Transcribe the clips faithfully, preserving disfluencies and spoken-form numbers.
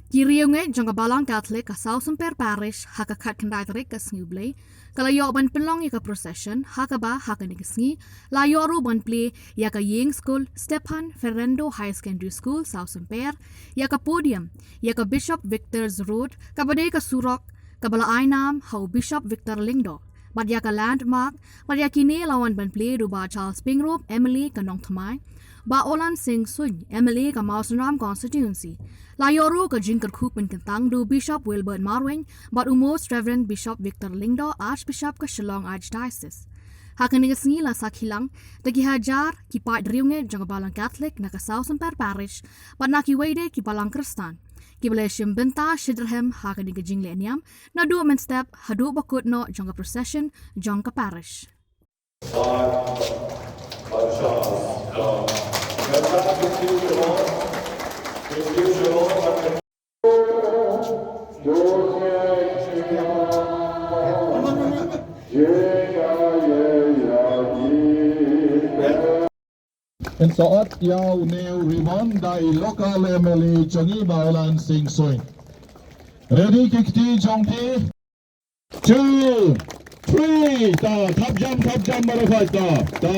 Ki riewngeit jong ka Balang Catholic ka Sawsymper Parish ha ka khatkhyndai tarik ka Sngi U Blei ka la ïoh ban pynlong ïa ka procession, ha kaba ha kane ka sngi la ïoh ruh ban plie ïa ka ïing skul Stephan Ferrando Higher Secondary School Sawsymper, ïa ka podium, ïa ka Bishop Victor's Road kaba dei ka surok kaba la ai nam ha u Bishop Victor Lyngdoh, bad ïa ka landmark, bad ïa kine la wan ban plie da u Bah Charles Pyngrope, M L A ka Nongthymmai, Bah Olan Singh Suin, M L A ka Mawsynram Constituency. La ïoh ruh ka jingkyrkhu pynkyntang da u Bishop Wilbert Marwein bad u Most Reverend Bishop Victor Lyngdoh, Archbishop ka Shillong Archdiocese. Ha kane ka sngi la sakhi lang da ki hajar ki paid riewngeit jong ka Balang Catholic na ka Sawsymper Parish bad na kiwei de ki Balang Khristan kiba la shim bynta shitrhem ha kane ka jingleh niam, naduh mynstep haduh ba kut noh jong ka procession jong ka parish. Yn sot ïa u new ribbon da i local M L A jong ngi Bah Olan Singh Suin. Ready ki kti jong phi? Two, three, ta, thap jam, thap jam, marwei, ta, ta.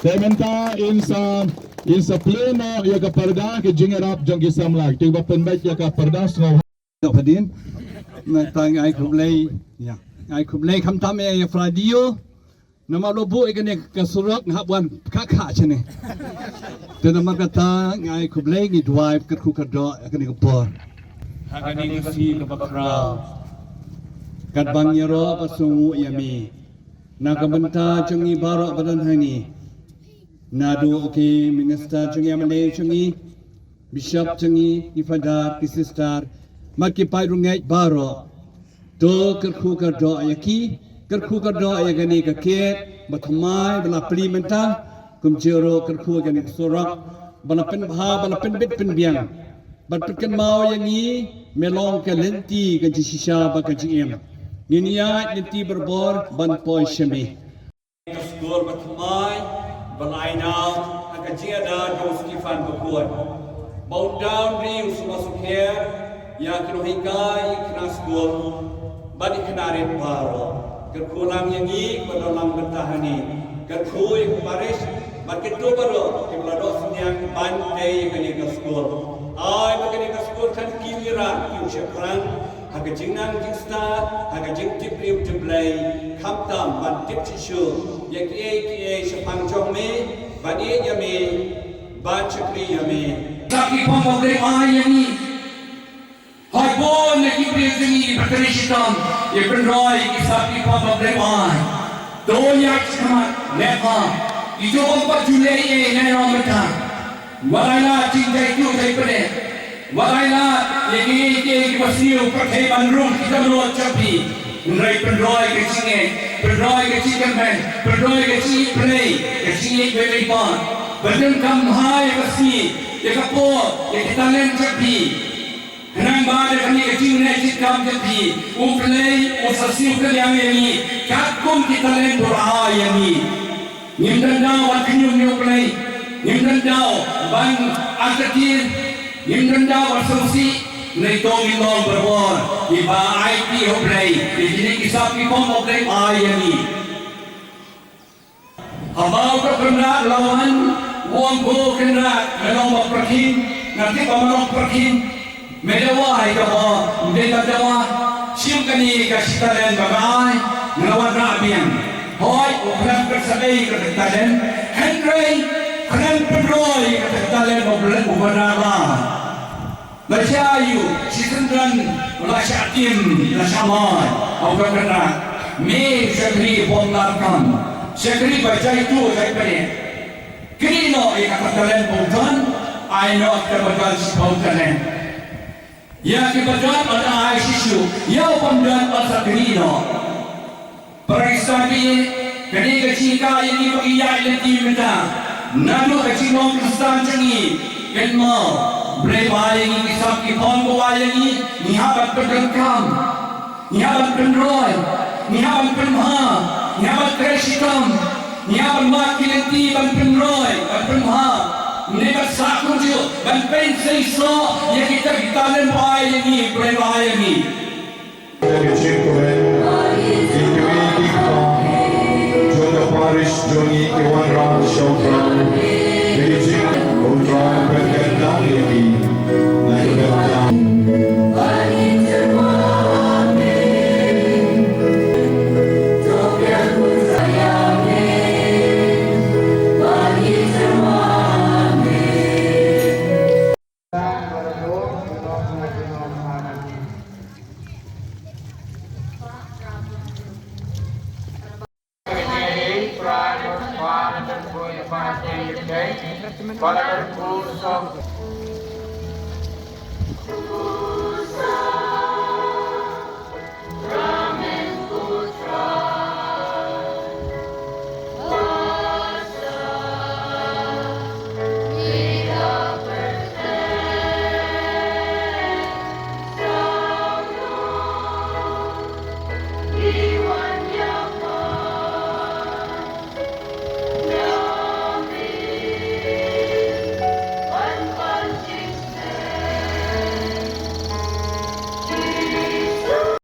Te mynta yn sa, yn sa plie noh ïa ka parda, ka jingïarap jong ki samla. Te ba pynbeit ïa ka parda sngewbha. Noh pha dien. Mynta nga ai khublei, ïa. Nga ai khublei khamtam ïa, ïa Fra Dio. Namar ba buh ïa kane ka surok nga hap wan kha kha shane. Te namar kata nga ai khublei, ngi duwai kyrkhu kyrdoh ïa kane ka por. Ha kane ka sngi kaba khraw, katba ngi ïaroh bad sngewnguh ïa me na ka bynta jong ngi baroh ba don hangne, naduh ki minister jong ngi, M L A jong ngi, bishop jong ngi, ki father, ki sister, bad ki paid riewngeit baroh. To kyrkhu kyrdoh ïa ki, kyrkhu kyrdoh ïa kane ka kit ba thymmai ba la plie mynta, kumjuh ruh kyrkhu ïa kane ka surok ba la pynbha, ba la pynbit pynbiang. Bad pynkynmaw ïa ngi, me long ka lynti ka jingshisha bad ka jingim. Ngin ïaid lynti barabor ban poi sha me. Ka skul ba thymmai ba la ai nam ha ka jingïada jong u Stephan Bakhuid. Ba un da un ri u sumar sukher ïa ki nonghikai, ki khynnah skul bad ki khynnah rit baroh. Kyrkhu lang ïa ngi ba don lang bynta hangne. Kyrkhu ïa ka parish bad kito baroh kiba la doh synñiang ban tei ïa kane ka skul. Ai ba kane ka skul kan kiew ïa ki u shaphrang ha ka jingnang jingstad, ha ka jingtip briew tip Blei, khamtam ban tip shisha ïa kiei kiei shaphang jong me, ban ïeit ïa me, ban shakri ïa me. Sa ki phong ba Blei ai ïa ngi. Hoi bun na ki briew jong ngi ba trei shitom ïa pynroi ki sa ki phong ba Blei ai. To ïa ki khmat leh ma. Ito ong pat ju leh ei ne ong mynta. Wat ai lad jingjaituh jaipyni. Wat ai lad ïa kiei kiei kiba sniew pyrthei ban rung ki dohnud jong phi. Hynrei pynroi ka jingngeit, pynroi ka jingkyrmen, pynroi ka jingïeit Blei, ka jingïeit Blei ban pyndonkam ha ïa ka sngi, ïa ka por, ïa ki talent jong phi. Khnang ba da kane ka jingneh jingkam jong phi, U Blei un sa siew kylliang ïa ngi katkum ki talent ba u la ai ïa ngi. Ngim don daw ban khñium ïa U Blei, ngim don daw ban artatien, ngim don daw ban sngewsih. Hynrei to ngin long barabor kiba aiti ha U Blei ïa kine ki sap ki phong ba U Blei ai ïa ngi. Haba u Kynrad u la wan, u ong, ko Kynrad, me long ba pyrkhing, nga tip ba me long pyrkhing. Me dawa ïa ka bor, me dei ban dawa. Shim kane ka shi talent ba nga ai, nga wan rah biang. Hooid, u khlem pynsaphriang ïa ka talent, hynrei khlem pynroi ïa ka talent ba u Kynrad u la ai. La shah ïuh, shi syndon, la shah tim, la shah mai, u Kynrad. Me shakri bym lah kam, shakri ba jaituh jaipyni. Kynnoh ïa kata ka talent ba u don, ai noh kata ba don shiphew talent. Ïa kiba don yn ai shisha, ïa u bym don yn sa kynnoh. Para Khristan, kane ka jinghikai ïa ngi ba ngi ïaid lynti mynta. Naduh ka jinglong Khristan jong ngi, kynmaw, Blei ba ai ïa ngi ki sap ki phong ba u ai ïa ngi, ngi hap ban pyndonkam, ngi hap ban pynroi, ngi hap ban pynbha, ngi hap ban trei shitom, ngi hap ban mad ki lynti ban pynroi, ban pynbha. Ngin ïa sah kumjuh ban pynshai soh ïa kita ki talent ba ai ïa ngi, briew ba ai ïa ngi. Ka jingkmen ïa kiwei ki kpa jong ka parish jong ngi ki wanrah shongkha. Ka jingkmen U Trai un pynkynmaw ïa ki na ka bynta.